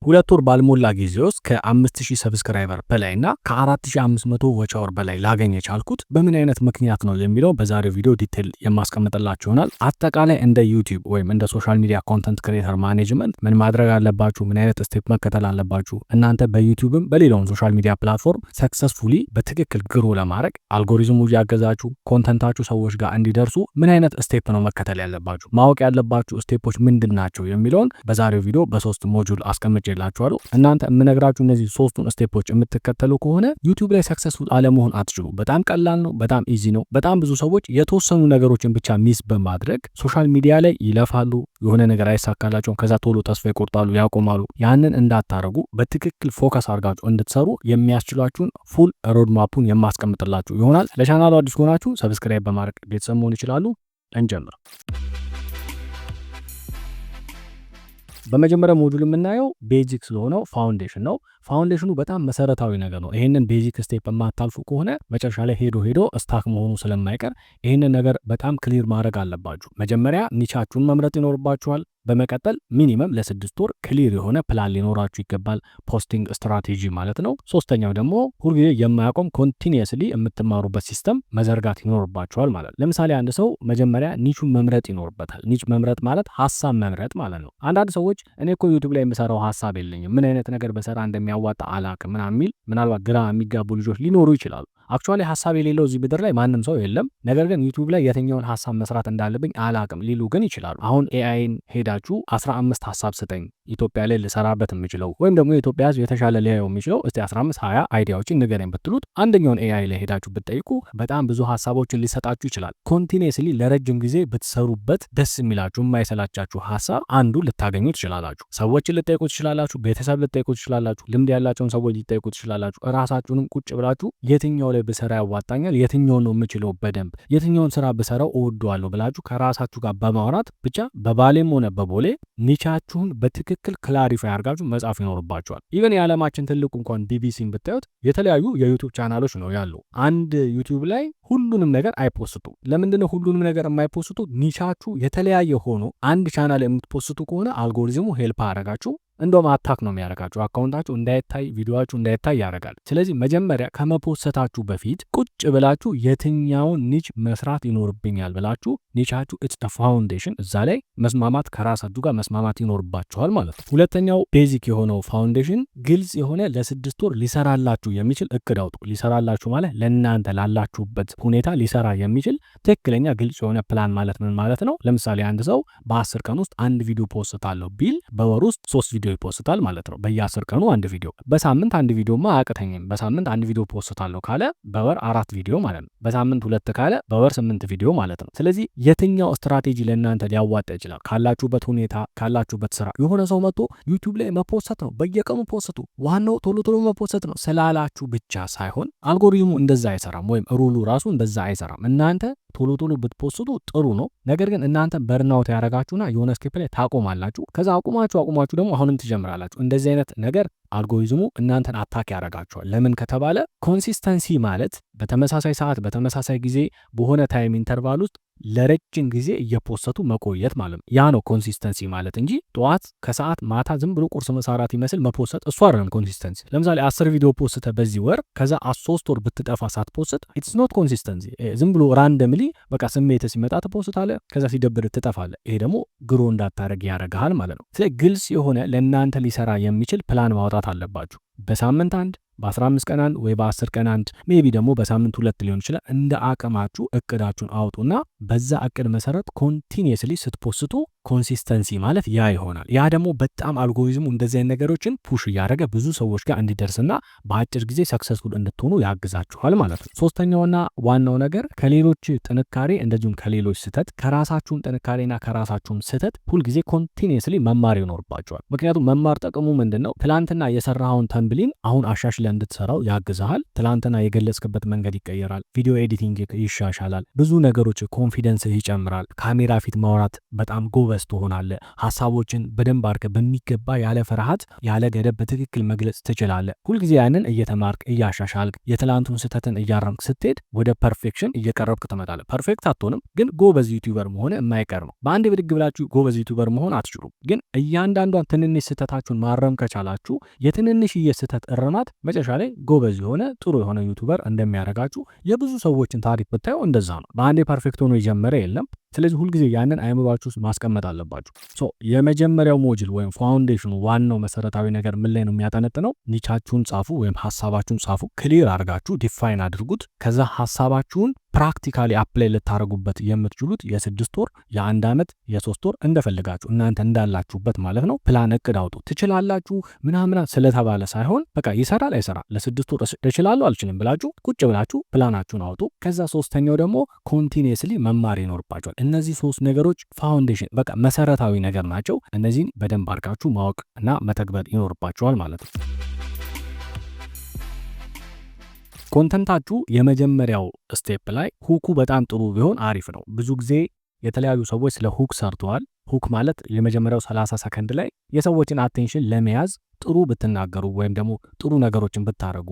2 ወር ባልሞላ ጊዜ ውስጥ ከ5000 subscriber በላይ እና ከ4500 watch hour በላይ ላገኝ የቻልኩት በምን አይነት ምክንያት ነው የሚለው በዛሬው ቪዲዮ detail የማስቀምጥላችሁ ይሆናል። አጠቃላይ እንደ YouTube ወይም እንደ social media content creator management ምን ማድረግ አለባችሁ፣ ምን አይነት step መከተል አለባችሁ፣ እናንተ በ YouTubeም በሌላውን social media platform successfully በትክክል grow ለማድረግ፣ አልጎሪዝሙ እያገዛችሁ content ኣችሁ ሰዎች ጋር እንዲደርሱ ምን አይነት step ነው መከተል ያለባችሁ፣ ማወቅ ያለባችሁ step ኦች ምንድን ናቸው የሚለውን በዛሬው ቪዲዮ በሶስት module አስቀምጬላችኋለሁ። እናንተ የምነግራችሁ እነዚህ ሶስቱን step ኦች የምትከተሉ ከሆነ YouTube ላይ successful አለመሆን አትችሉ። በጣም ቀላል ነው። በጣም easy ነው። በጣም ብዙ ሰዎች የተወሰኑ ነገሮችን ብቻ miss በማድረግ social media ላይ ይለፋሉ፣ የሆነ ነገር አይሳካላቸውም። ከዛ ቶሎ ተስፋ ይቆርጣሉ፣ ያቆማሉ። ያንን እንዳታረጉ በትክክል focus አድርጋችሁ እንድትሰሩ የሚያስችሏችሁን full roadmap ኡን የማስቀምጥላችሁ ይሆናል። ለቻናሉ አዲስ ከሆናችሁ subscribe በማድረግ ቤተሰብ መሆን ይችላሉ። እንጀምር። በመጀመሪያ module የምናየው basic ስለሆነው foundation ነው። Foundation ኑ በጣም መሰረታዊ ነገር ነው። ይህንን basic step የማታልፉ ከሆነ መጨረሻ ላይ ሄዶ ሄዶ stuck መሆኑ ስለማይቀር ይህንን ነገር በጣም clear ማድረግ አለባችሁ። መጀመሪያ niche ኣችሁን መምረጥ ይኖርባችኋል። በመቀጠል minimum ለ6 ወር clear የሆነ ፕላን ሊኖራችሁ ይገባል። Posting strategy ማለት ነው። ሶስተኛው ደግሞ ሁልጊዜ የማያቆም continuously የምትማሩበት system መዘርጋት ይኖርባችኋል ማለት ነው። ለምሳሌ አንድ ሰው መጀመሪያ niche ኡን መምረጥ ይኖርበታል። Niche መምረጥ ማለት ሀሳብ መምረጥ ማለት ነው። አንዳንድ ሰዎች እኔ እኮ YouTube ላይ የምሰራው ሀሳብ የለኝም፣ ምን አይነት ነገር ብሰራ እንደሚያዋጣ አላቅም ምናምን የሚል ምናልባት ግራ የሚጋቡ ልጆች ሊኖሩ ይችላሉ። Actually ሀሳብ የሌለው እዚህ ምድር ላይ ማንም ሰው የለም። ነገር ግን YouTube ላይ የትኛውን ሀሳብ መስራት እንዳለብኝ አላቅም ሊሉ ግን ይችላሉ። አሁን AI ን ሄዳችሁ 15 ሀሳብ ስጠኝ ኢትዮጵያ ላይ ልሰራበት የምችለው ወይም ደግሞ የኢትዮጵያ ሕዝብ የተሻለ ሊያየው የሚችለው፣ እስቲ 15 20 idea ዎችን ንገረኝ ብትሉት፣ አንደኛውን AI ላይ ሄዳችሁ ብትጠይቁ በጣም ብዙ ሀሳቦችን ሊሰጣችሁ ይችላል። Continuously ለረጅም ጊዜ ብትሰሩበት ደስ የሚላችሁ፣ የማይሰላቻችሁ ሀሳብ አንዱ ልታገኙ ትችላላችሁ። ሰዎችን ልትጠይቁ ትችላላችሁ። ቤተሰብ ልትጠይቁ ትችላላችሁ። ልምድ ያላቸውን ሰዎች ልትጠይቁ ትችላላችሁ። እራሳችሁንም ቁጭ ብላችሁ የትኛው ላይ ብሰራ ያዋጣኛል፣ የትኛውን ነው የምችለው በደንብ፣ የትኛውን ስራ ብሰራው እወደዋለሁ ብላችሁ ከራሳችሁ ጋር በማውራት፣ ብቻ በባሌም ሆነ በቦሌ niche ኣችሁን በትክክል clarify አድርጋችሁ መጻፍ ይኖርባችኋል። Even የዓለማችን ትልቁ እንኳን ቢቢሲን ብታዩት የተለያዩ የ YouTube ቻናሎች ነው ያሉ። አንድ YouTube ላይ ሁሉንም ነገር አይ post ቱም። ለምንድነው ሁሉንም ነገር የማይ post ቱ? Niche ኣችሁ የተለያየ ሆኖ አንድ ቻናል የምት post ቱ ከሆነ algorithm ኡ help አያረጋችሁ፣ እንደውም attack ነው የሚያደርጋችሁ። Account ኣችሁ እንዳይታይ፣ ቪዲዮአችሁ እንዳይታይ ያደርጋል። ስለዚህ መጀመሪያ ከመ post ታችሁ በፊት ቁጭ ብላችሁ የትኛውን niche መስራት ይኖርብኛል ብላችሁ niche ኣችሁ it's foundation፣ እዛ ላይ መስማማት፣ ከራሳችሁ ጋር መስማማት ይኖርባችኋል ማለት ነው። ሁለተኛው basic የሆነው foundation ግልጽ የሆነ ለ6 ወር ሊሰራላችሁ የሚችል እቅድ አውጡ። ሊሰራላችሁ ማለት ለእናንተ ላላችሁበት ሁኔታ ሊሰራ የሚችል ትክክለኛ ግልጽ የሆነ ፕላን ማለት ምን ማለት ነው? ለምሳሌ አንድ ሰው በ10 ቀን ውስጥ አንድ ቪዲዮ post ታለሁ ቢል በወር ውስጥ ሶስት ቪዲዮ ይ post ታል ማለት ነው። በየ10 ቀኑ አንድ ቪዲዮ። በሳምንት አንድ ቪዲዮማ አያቅተኝም፣ በሳምንት አንድ ቪዲዮ post ታለሁ ካለ በወር አራት ቪዲዮ ማለት ነው። በሳምንት ሁለት ካለ በወር ስምንት ቪዲዮ ማለት ነው። ስለዚህ የትኛው ስትራቴጂ ለእናንተ ሊያዋጣ ይችላል? ካላችሁበት ሁኔታ፣ ካላችሁበት ስራ። የሆነ ሰው መጥቶ YouTube ላይ መ post ነው፣ በየቀኑ post ቱ፣ ዋናው ቶሎ ቶሎ መ post ነው ስላላችሁ ብቻ ሳይሆን አልጎሪዝሙ እንደዛ አይሰራም፣ ወይም rule ኡ ራሱ እንደዛ አይሰራም። እናንተ ቶሎ ቶሎ ብት post ቱ ጥሩ ነው። ነገር ግን እናንተ burnout ያደረጋችሁና የሆነ step ላይ ታቆማላችሁ። ከዛ አቁማችሁ አቁማችሁ ደግሞ አሁንም ትጀምራላችሁ። እንደዚህ አይነት ነገር አልጎሪዝሙ እናንተን attack ያደርጋችኋል። ለምን ከተባለ consistency ማለት በተመሳሳይ ሰዓት፣ በተመሳሳይ ጊዜ፣ በሆነ time interval ውስጥ ለረጅም ጊዜ እየ post ቱ መቆየት ማለት ነው። ያ ነው consistency ማለት እንጂ ጠዋት፣ ከሰዓት፣ ማታ ዝም ብሎ ቁርስ፣ ምሳ፣ እራት ይመስል መ post እሱ አይደለም consistency። ለምሳሌ 10 ቪዲዮ post ተ በዚህ ወር፣ ከዛ 3 ወር ብትጠፋ ሳት post it's not consistency። ዝም ብሎ randomly በቃ ስሜት ሲመጣ ት post ታለህ፣ ከዛ ሲደብር ትጠፋለህ። ይሄ ደግሞ grow እንዳታደርግ ያደርግሃል ማለት ነው። ስለዚህ ግልጽ የሆነ ለእናንተ ሊሰራ የሚችል ፕላን ማውጣት አለባችሁ። በሳምንት አንድ፣ በ15 ቀን አንድ ወይ በ10 ቀን አንድ፣ maybe ደግሞ በሳምንት ሁለት ሊሆን ይችላል። እንደ አቅማችሁ እቅዳችሁን አውጡና በዛ እቅድ መሰረት continuously ስት post ቱ consistency ማለት ያ ይሆናል። ያ ደግሞ በጣም አልጎሪዝሙ እንደዚህ አይነት ነገሮችን push እያደረገ ብዙ ሰዎች ጋር እንዲደርስና በአጭር ጊዜ successful እንድትሆኑ ያግዛችኋል ማለት ነው። ሶስተኛውና ዋናው ነገር ከሌሎች ጥንካሬ እንደዚሁም ከሌሎች ስህተት፣ ከራሳችሁም ጥንካሬና ከራሳችሁም ስህተት ሁልጊዜ continuously መማር ይኖርባችኋል። ምክንያቱም መማር ጥቅሙ ምንድን ነው? ትላንትና የሰራኸውን ተንብሎ thumbnail አሁን አሻሽለህ እንድትሰራው ያግዝሃል። ትላንትና የገለጽክበት መንገድ ይቀየራል። Video editing ይሻሻላል። ብዙ ነገሮች፣ confidence ይጨምራል። ካሜራ ፊት ማውራት በጣም ጎበዝ ትሆናለህ። ሀሳቦችን በደንብ አድርገህ በሚገባ ያለ ፍርሃት፣ ያለ ገደብ በትክክል መግለጽ ትችላለህ። ሁልጊዜ ያንን እየተማርክ፣ እያሻሻልክ፣ የትላንቱን ስህተትን እያረምክ ስትሄድ ወደ perfection እየቀረብክ ትመጣለህ። Perfect አትሆንም፣ ግን ጎበዝ YouTuber መሆን የማይቀር ነው። በአንድ ብድግ ብላችሁ ጎበዝ YouTuber መሆን አትችሉም። ግን እያንዳንዷን ትንንሽ ስህተታችሁን ማረም ከቻላችሁ የትንንሽዬ ስህተት እርማት መጨረሻ ላይ ጎበዝ የሆነ፣ ጥሩ የሆነ YouTuber እንደሚያደርጋችሁ የብዙ ሰዎችን ታሪክ ብታዩ እንደዛ ነው። በአንዴ perfect ሆኖ የጀመረ የለም። ስለዚህ ሁልጊዜ ያንን አይምሯችሁ ውስጥ ማስቀመጥ አለባችሁ። So የመጀመሪያው module ወይም foundation ኑ ዋናው መሰረታዊ ነገር ምን ላይ ነው የሚያጠነጥነው? Niche ኣችሁን ጻፉ ወይም ሀሳባችሁን ጻፉ። Clear አድርጋችሁ define አድርጉት። ከዛ ሀሳባችሁን practically apply ልታደርጉበት የምትችሉት የ6 ወር፣ የ1 ዓመት፣ የ3 ወር እንደፈለጋችሁ እናንተ እንዳላችሁበት ማለት ነው። ፕላን፣ እቅድ አውጡ። ትችላላችሁ ምናምና ስለተባለ ሳይሆን በቃ ይሰራል አይሰራም፣ ለ6 ወር እችላለሁ አልችልም ብላችሁ ቁጭ ብላችሁ ፕላናችሁን አውጡ። ከዛ ሶስተኛው ደግሞ continuously መማር ይኖርባችኋል። እነዚህ ሶስት ነገሮች foundation፣ በቃ መሰረታዊ ነገር ናቸው። እነዚህን በደንብ አድርጋችሁ ማወቅ እና መተግበር ይኖርባችኋል ማለት ነው። Content ኣችሁ የመጀመሪያው step ላይ hook ኡ በጣም ጥሩ ቢሆን አሪፍ ነው። ብዙ ጊዜ የተለያዩ ሰዎች ስለ hook ሰርተዋል። Hook ማለት የመጀመሪያው 30 ሰከንድ ላይ የሰዎችን attention ለመያዝ ጥሩ ብትናገሩ ወይም ደግሞ ጥሩ ነገሮችን ብታደርጉ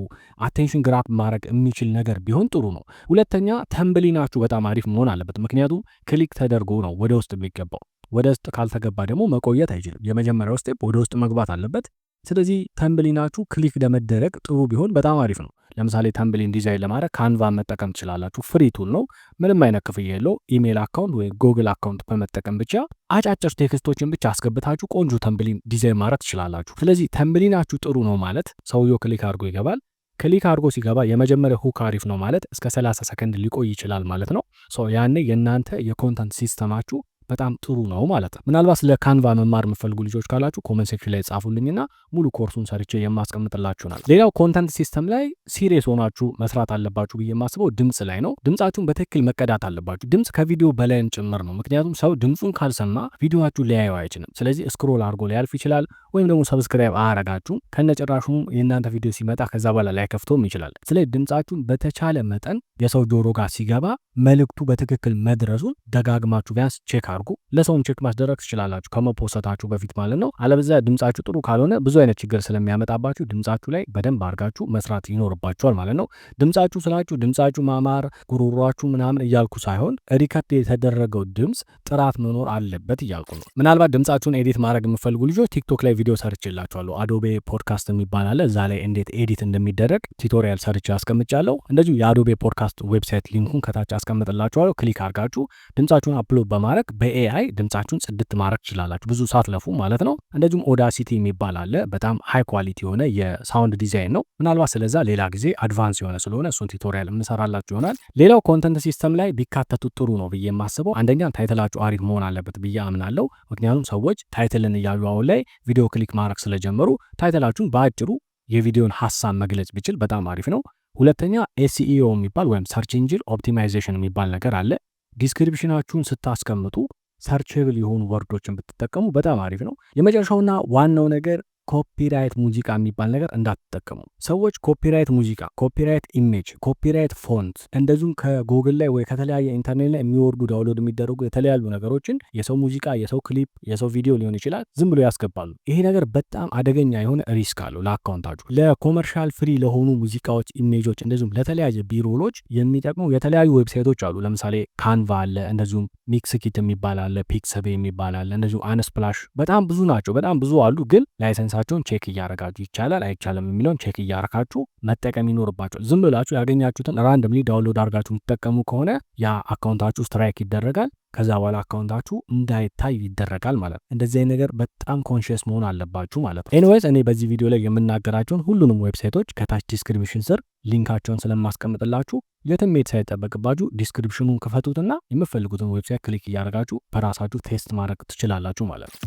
attention grab ማድረግ የሚችል ነገር ቢሆን ጥሩ ነው። ሁለተኛ thumbnail ኣችሁ በጣም አሪፍ መሆን አለበት። ምክንያቱም click ተደርጎ ነው ወደ ውስጥ የሚገባው። ወደ ውስጥ ካልተገባ ደግሞ መቆየት አይችልም። የመጀመሪያው step ወደ ውስጥ መግባት አለበት። ስለዚህ thumbnail ኣችሁ click ለመደረግ ጥሩ ቢሆን በጣም አሪፍ ነው። ለምሳሌ thumbnail design ለማድረግ Canva መጠቀም ትችላላችሁ። Free tool ነው፣ ምንም አይነት ክፍያ የለው። Email account ወይም Google account በመጠቀም ብቻ አጫጭር text ኦችን ብቻ አስገብታችሁ ቆንጆ thumbnail design ማድረግ ትችላላችሁ። ስለዚህ thumbnail ኣችሁ ጥሩ ነው ማለት ሰውየው click አድርጎ ይገባል። Click አድርጎ ሲገባ የመጀመሪያው hook አሪፍ ነው ማለት እስከ 30 ሰከንድ ሊቆይ ይችላል ማለት ነው። So ያኔ የእናንተ የ content system ኣችሁ በጣም ጥሩ ነው ማለት ነው። ምናልባት ስለ Canva መማር የምትፈልጉ ልጆች ካላችሁ comment section ላይ ጻፉልኝና ሙሉ ኮርሱን ሰርቼ የማስቀምጥላችሁ ይሆናል። ሌላው content system ላይ serious ሆናችሁ መስራት አለባችሁ ብዬ የማስበው ድምፅ ላይ ነው። ድምፃችሁን በትክክል መቀዳት አለባችሁ። ድምፅ ከቪዲዮ በላይም ጭምር ነው። ምክንያቱም ሰው ድምፁን ካልሰማ ቪዲዮአችሁ ሊያየው አይችልም። ስለዚህ scroll አድርጎ ሊያልፍ ይችላል፣ ወይም ደግሞ subscribe አያረጋችሁም። ከነጭራሹም የእናንተ ቪዲዮ ሲመጣ ከዛ በኋላ ላይከፍተውም ይችላል። ስለዚህ ድምፃችሁን በተቻለ መጠን የሰው ጆሮ ጋር ሲገባ መልእክቱ በትክክል መድረሱን ደጋግማችሁ ቢያንስ check አድርጉ። ለሰውም check ማስደረግ ትችላላችሁ ከመፖሰታችሁ በፊት ማለት ነው። አለበለዚያ ድምጻችሁ ጥሩ ካልሆነ ብዙ አይነት ችግር ስለሚያመጣባችሁ ድምጻችሁ ላይ በደንብ አድርጋችሁ መስራት ይኖርባችኋል ማለት ነው። ድምጻችሁ ስላችሁ ድምጻችሁ ማማር፣ ጉሮሯችሁ ምናምን እያልኩ ሳይሆን record የተደረገው ድምፅ ጥራት መኖር አለበት እያልኩ ነው። ምናልባት ድምጻችሁን edit ማድረግ የምትፈልጉ ልጆች ቲክቶክ ላይ ቪዲዮ ሰርቼላችኋለሁ። Adobe Podcast የሚባል አለ። እዛ ላይ እንዴት edit እንደሚደረግ tutorial ሰርቼ አስቀምጫለሁ። እንደዚሁ የ Adobe Podcast website link ኡን ከታች አስቀምጥላችኋለሁ። Click አድርጋችሁ ድምጻችሁን upload በማድረግ በ AI ድምጻችሁን ጽድት ማድረግ ትችላላችሁ፣ ብዙ ሳትለፉ ማለት ነው። እንደዚሁም Audacity የሚባል አለ። በጣም high quality የሆነ የ sound design ነው። ምናልባት ስለዛ ሌላ ጊዜ advance የሆነ ስለሆነ እሱን tutorial የምሰራላችሁ ይሆናል። ሌላው content system ላይ ቢካተቱት ጥሩ ነው ብዬ የማስበው አንደኛ title ኣችሁ አሪፍ መሆን አለበት ብዬ አምናለሁ። ምክንያቱም ሰዎች title ን እያዩ አሁን ላይ ቪዲዮ click ማድረግ ስለጀመሩ title ኣችሁን በአጭሩ የቪዲዮን ሀሳብ መግለጽ ቢችል በጣም አሪፍ ነው። ሁለተኛ SEO የሚባል ወይም search engine optimization የሚባል ነገር አለ። Description ኣችሁን ስታስቀምጡ searchable የሆኑ word ኦችን ብትጠቀሙ በጣም አሪፍ ነው። የመጨረሻውና ዋናው ነገር copyright ሙዚቃ የሚባል ነገር እንዳትጠቀሙ። ሰዎች copyright ሙዚቃ፣ copyright image፣ copyright font እንደዚሁም ከጎግል ላይ ወይ ከተለያየ ኢንተርኔት ላይ የሚወርዱ፣ download የሚደረጉ የተለያዩ ነገሮችን፣ የሰው ሙዚቃ፣ የሰው ክሊፕ፣ የሰው ቪዲዮ ሊሆን ይችላል፣ ዝም ብሎ ያስገባሉ። ይሄ ነገር በጣም አደገኛ የሆነ risk አለው ለ account ኣችሁ። ለ commercial free ለሆኑ ሙዚቃዎች፣ image ኦች እንደዚሁም ለተለያየ B-roll ኦች የሚጠቅሙ የተለያዩ website ኦች አሉ። ለምሳሌ Canva አለ፣ እንደዚሁም Mixkit የሚባል አለ፣ Pixabay የሚባል አለ፣ እንደዚሁም Unsplash፣ በጣም ብዙ ናቸው። በጣም ብዙ አሉ። ግን license ኣቸውን check እያረጋችሁ ይቻላል አይቻልም የሚለውን check እያረጋችሁ መጠቀም ይኖርባችኋል። ዝም ብላችሁ ያገኛችሁትን randomly download አድርጋችሁ የምትጠቀሙ ከሆነ ያ account ኣችሁ strike ይደረጋል። ከዛ በኋላ account ኣችሁ እንዳይታይ ይደረጋል ማለት ነው። እንደዚህ አይነት ነገር በጣም conscious መሆን አለባችሁ ማለት ነው። Anyways፣ እኔ በዚህ ቪዲዮ ላይ የምናገራቸውን ሁሉንም website ኦች ከታች description ስር link ኣቸውን ስለማስቀምጥላችሁ የትም መሄድ ሳይጠበቅባችሁ description ኑን ክፈቱትና የምትፈልጉትን website click እያደረጋችሁ በራሳችሁ test ማድረግ ትችላላችሁ ማለት ነው።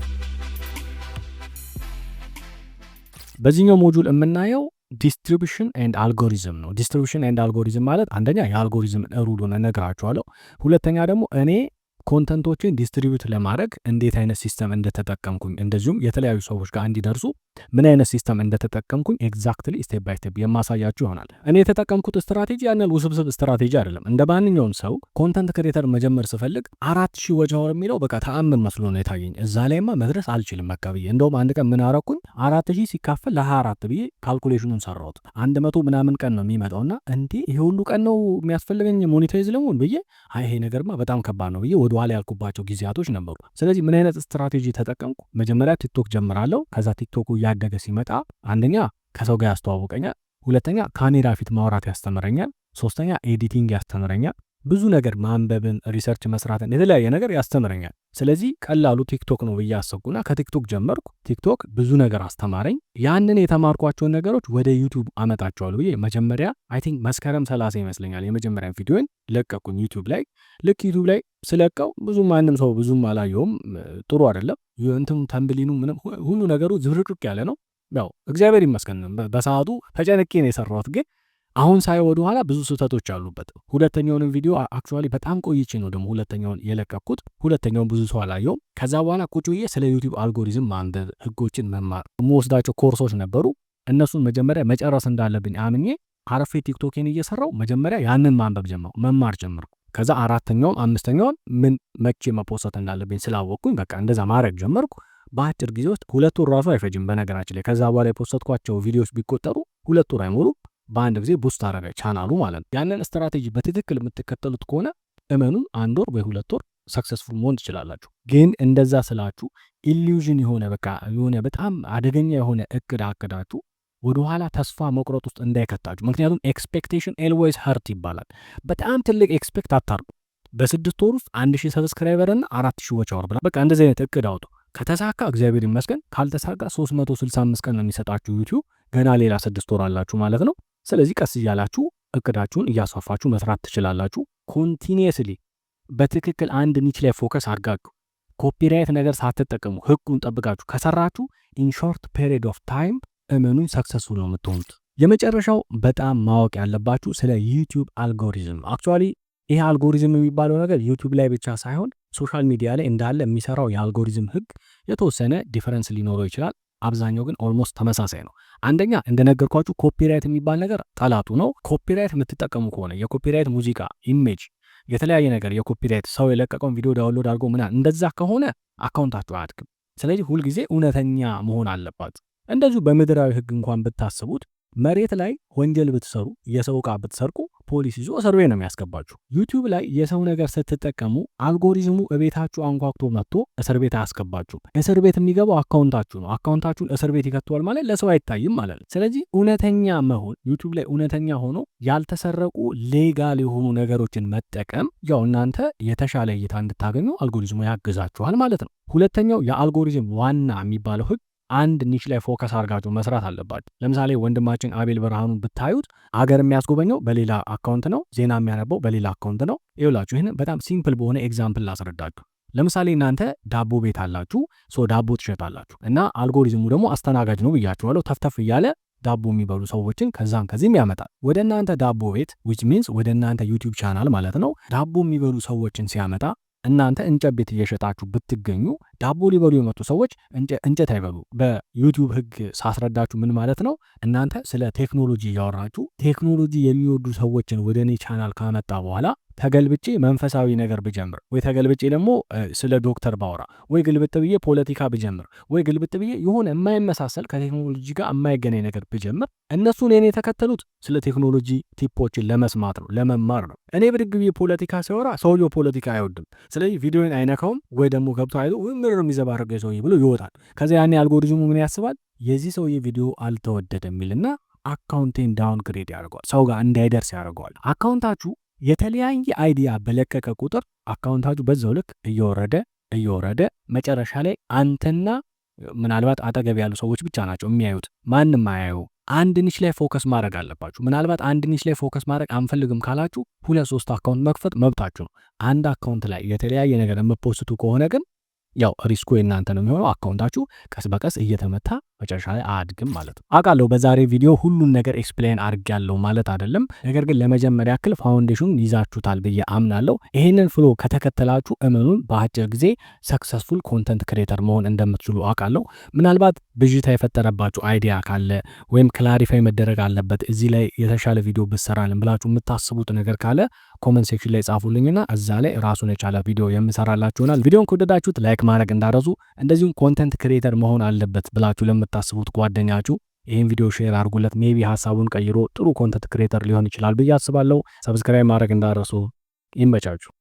በዚህኛው module የምናየው distribution and algorithm ነው። Distribution and algorithm ማለት አንደኛ የ algorithm rule ኡን እነግራችኋለሁ። ሁለተኛ ደግሞ እኔ content ኦችን distribute ለማድረግ እንዴት አይነት system እንደተጠቀምኩኝ፣ እንደዚሁም የተለያዩ ሰዎች ጋር እንዲደርሱ ምን አይነት system እንደተጠቀምኩኝ exactly step by step የማሳያችሁ ይሆናል። እኔ የተጠቀምኩት ስትራቴጂ ያን ያህል ውስብስብ ስትራቴጂ አይደለም። እንደ ማንኛውም ሰው content creator መጀመር ስፈልግ 4000 watch hour የሚለው በቃ ተአምር መስሎ ነው የታየኝ። እዛ ላይማ መድረስ አልችልም በቃ ብዬ፣ እንደውም አንድ ቀን ምን አረኩኝ፣ 4000 ሲካፈል ለ24 ብዬ calculation ኑን ሰራሁት። 100 ምናምን ቀን ነው የሚመጣውና እንዴ፣ ይሄ ሁሉ ቀን ነው የሚያስፈልገኝ monetize ለመሆን ብዬ፣ አይ ይሄ ነገርማ በጣም ከባድ ነው ብዬ ወደ ኋላ ያልኩባቸው ጊዜያቶች ነበሩ። ስለዚህ ምን አይነት ስትራቴጂ ተጠቀምኩ? መጀመሪያ ቲክቶክ ጀምራለሁ። ከዛ ቲክቶኩ እያደገ ሲመጣ አንደኛ ከሰው ጋር ያስተዋውቀኛል፣ ሁለተኛ ካሜራ ፊት ማውራት ያስተምረኛል፣ ሶስተኛ editing ያስተምረኛል፣ ብዙ ነገር ማንበብን፣ research መስራትን፣ የተለያየ ነገር ያስተምረኛል። ስለዚህ ቀላሉ ቲክቶክ ነው ብዬ አሰብኩና ከቲክቶክ ጀመርኩ። ቲክቶክ ብዙ ነገር አስተማረኝ። ያንን የተማርኳቸውን ነገሮች ወደ ዩቲዩብ አመጣቸዋለሁ ብዬ መጀመሪያ I think መስከረም 30 ይመስለኛል የመጀመሪያ ቪዲዮን ለቀኩኝ ዩቲዩብ ላይ። ልክ ዩቲዩብ ላይ ስለቀው ብዙ ማንም ሰው ብዙም አላየውም። ጥሩ አይደለም፣ እንትኑ thumbnail ኡ ምንም ሁሉ ነገሩ ዝብርቅርቅ ያለ ነው። ያው እግዚአብሔር ይመስገን በሰዓቱ ተጨንቄ ነው የሰራሁት፣ ግን አሁን ሳየው ወደ ኋላ ብዙ ስህተቶች አሉበት። ሁለተኛውንም ቪዲዮ actually በጣም ቆይቼ ነው ደግሞ ሁለተኛውን የለቀኩት። ሁለተኛውን ብዙ ሰው አላየውም። ከዛ በኋላ ቁጭ ብዬ ስለ ዩቲዩብ አልጎሪዝም ማንበብ፣ ህጎችን መማር፣ የምወስዳቸው ኮርሶች ነበሩ። እነሱን መጀመሪያ መጨረስ እንዳለብኝ አምኜ አርፌ ቲክቶኬን እየሰራው መጀመሪያ ያንን ማንበብ ጀመርኩ፣ መማር ጀመርኩ። ከዛ አራተኛውን አምስተኛውን ምን መቼ መፖሰት እንዳለብኝ ስላወቅኩኝ በቃ እንደዛ ማድረግ ጀመርኩ። በአጭር ጊዜ ውስጥ፣ 2 ወር ራሱ አይፈጅም በነገራችን ላይ፣ ከዛ በኋላ የፖሰትኳቸው ቪዲዮዎች ቢቆጠሩ 2 ወር አይሞሉ፣ በአንድ ጊዜ boost አረገ ቻናሉ ማለት ነው። ያንን ስትራቴጂ በትክክል የምትከተሉት ከሆነ እመኑን አንድ ወር ወይ 2 ወር successful መሆን ትችላላችሁ። ግን እንደዛ ስላችሁ illusion የሆነ፣ በቃ የሆነ በጣም አደገኛ የሆነ እቅድ አቅዳችሁ ወደኋላ ተስፋ መቁረጥ ውስጥ እንዳይከታችሁ። ምክንያቱም expectation always hurt ይባላል። በጣም ትልቅ expect አታርጉ። በ6 ወር ውስጥ 1000 subscriber እና 4000 watch hour ብላ በቃ እንደዚህ አይነት እቅድ አውጡ። ከተሳካ እግዚአብሔር ይመስገን፣ ካልተሳካ 365 ቀን ነው የሚሰጣችሁ ዩቲዩብ። ገና ሌላ 6 ወር አላችሁ ማለት ነው። ስለዚህ ቀስ እያላችሁ እቅዳችሁን እያስፋፋችሁ መስራት ትችላላችሁ። Continuously በትክክል አንድ niche ላይ focus አድርጋችሁ፣ copyright ነገር ሳትጠቀሙ፣ ህጉን ጠብቃችሁ ከሰራችሁ in short period of time እመኑኝ successful ነው የምትሆኑት። የመጨረሻው በጣም ማወቅ ያለባችሁ ስለ ዩቲዩብ algorithm። Actually ይሄ አልጎሪዝም የሚባለው ነገር ዩቲዩብ ላይ ብቻ ሳይሆን social media ላይ እንዳለ የሚሰራው የአልጎሪዝም ህግ የተወሰነ difference ሊኖረው ይችላል። አብዛኛው ግን almost ተመሳሳይ ነው። አንደኛ እንደነገርኳችሁ copyright የሚባል ነገር ጠላቱ ነው። Copyright የምትጠቀሙ ከሆነ የ copyright ሙዚቃ፣ image፣ የተለያየ ነገር፣ የ copyright ሰው የለቀቀውን ቪዲዮ download አድርጎ ምናምን እንደዛ ከሆነ account ኣችሁ አያድግም። ስለዚህ ሁልጊዜ እውነተኛ መሆን አለባችሁ። እንደዚሁ በምድራዊ ህግ እንኳን ብታስቡት መሬት ላይ ወንጀል ብትሰሩ፣ የሰው ዕቃ ብትሰርቁ ፖሊስ ይዞ እስር ቤት ነው የሚያስገባችሁ። ዩቲዩብ ላይ የሰው ነገር ስትጠቀሙ አልጎሪዝሙ እቤታችሁ አንኳኩቶ መጥቶ እስር ቤት አያስገባችሁም። እስር ቤት የሚገባው account ኣችሁ ነው። Account ኣችሁን እስር ቤት ይከተዋል ማለት ለሰው አይታይም ማለት ነው። ስለዚህ እውነተኛ መሆን፣ ዩቲዩብ ላይ እውነተኛ ሆኖ ያልተሰረቁ legal የሆኑ ነገሮችን መጠቀም ያው እናንተ የተሻለ እይታ እንድታገኙ አልጎሪዝሙ ያግዛችኋል ማለት ነው። ሁለተኛው የአልጎሪዝም ዋና የሚባለው ህግ አንድ niche ላይ focus አድርጋችሁ መስራት አለባችሁ። ለምሳሌ ወንድማችን አቤል ብርሃኑን ብታዩት አገር የሚያስጎበኘው በሌላ account ነው፣ ዜና የሚያነበው በሌላ account ነው። ይኸውላችሁ ይህን በጣም simple በሆነ example ላስረዳችሁ። ለምሳሌ እናንተ ዳቦ ቤት አላችሁ፣ so ዳቦ ትሸጣላችሁ እና አልጎሪዝሙ ደግሞ አስተናጋጅ ነው ብያችኋለሁ። ተፍተፍ እያለ ዳቦ የሚበሉ ሰዎችን ከዛም ከዚህም ያመጣል። ወደ እናንተ ዳቦ ቤት፣ which means ወደ እናንተ ዩቲዩብ ቻናል ማለት ነው። ዳቦ የሚበሉ ሰዎችን ሲያመጣ እናንተ እንጨት ቤት እየሸጣችሁ ብትገኙ ዳቦ ሊበሉ የመጡ ሰዎች እንጨት አይበሉ። በዩቲዩብ ህግ ሳስረዳችሁ ምን ማለት ነው? እናንተ ስለ ቴክኖሎጂ እያወራችሁ ቴክኖሎጂ የሚወዱ ሰዎችን ወደ እኔ ቻናል ካመጣ በኋላ ተገልብጬ መንፈሳዊ ነገር ብጀምር ወይ ተገልብጬ ደግሞ ስለ ዶክተር ባወራ ወይ ግልብጥ ብዬ ፖለቲካ ብጀምር ወይ ግልብጥ ብዬ የሆነ የማይመሳሰል፣ ከቴክኖሎጂ ጋር የማይገናኝ ነገር ብጀምር እነሱ እኔን የተከተሉት ስለ ቴክኖሎጂ tip ኦችን ለመስማት ነው፣ ለመማር ነው። እኔ ብድግ ብዬ ፖለቲካ ሳወራ ሰውየው ፖለቲካ አይወድም። ስለዚህ ቪዲዮን አይነካውም ወይ ደግሞ ገብቶ አይቶ ምንድን ነው የሚዘባርቀው ሰውዬ ብሎ ይወጣል። ከዚያ ያኔ አልጎሪዝሙ ምን ያስባል? የዚህ ሰውዬ ቪዲዮ አልተወደደም የሚልና account ኤን downgrade ያደርገዋል፣ ሰው ጋር እንዳይደርስ ያደርገዋል። Account ኣችሁ የተለያየ idea በለቀቀ ቁጥር account ኣችሁ በዛው ልክ እየወረደ እየወረደ መጨረሻ ላይ አንተና ምናልባት አጠገብ ያሉ ሰዎች ብቻ ናቸው የሚያዩት፣ ማንም አያየው። አንድ niche ላይ focus ማድረግ አለባችሁ። ምናልባት አንድ niche ላይ focus ማድረግ አንፈልግም ካላችሁ ሁለት ሶስት account መክፈት መብታችሁ ነው። አንድ account ላይ የተለያየ ነገር የምትፖስቱ ከሆነ ግን ያው risk ኩ የእናንተ ነው የሚሆነው። Account ኣችሁ ቀስ በቀስ እየተመታ መጨረሻ ላይ አያድግም ማለት ነው። አውቃለሁ በዛሬ ቪዲዮ ሁሉን ነገር explain አድርጌያለሁ ማለት አይደለም። ነገር ግን ለመጀመሪያ ያክል foundation ኑን ይዛችሁታል ብዬ አምናለሁ። ይህንን flow ከተከተላችሁ እመኑን በአጭር ጊዜ successful content creator መሆን እንደምትችሉ አውቃለሁ። ምናልባት ብዥታ የፈጠረባችሁ idea ካለ ወይም clarify መደረግ አለበት፣ እዚህ ላይ የተሻለ ቪዲዮ ብትሰራልን ብላችሁ የምታስቡት ነገር ካለ comment section ላይ ጻፉልኝና እዛ ላይ ራሱን የቻለ ቪዲዮ የምሰራላችሁ ይሆናል። ቪዲዮን ከወደዳችሁት like ማድረግ እንዳትረሱ፣ እንደዚሁም content creator መሆን አለበት ብላችሁ ለምታስቡት ጓደኛችሁ ይህን ቪዲዮ share አድርጉለት። Maybe ሀሳቡን ቀይሮ ጥሩ content creator ሊሆን ይችላል ብዬ አስባለሁ። Subscribe ማድረግ እንዳትረሱ። ይመቻችሁ።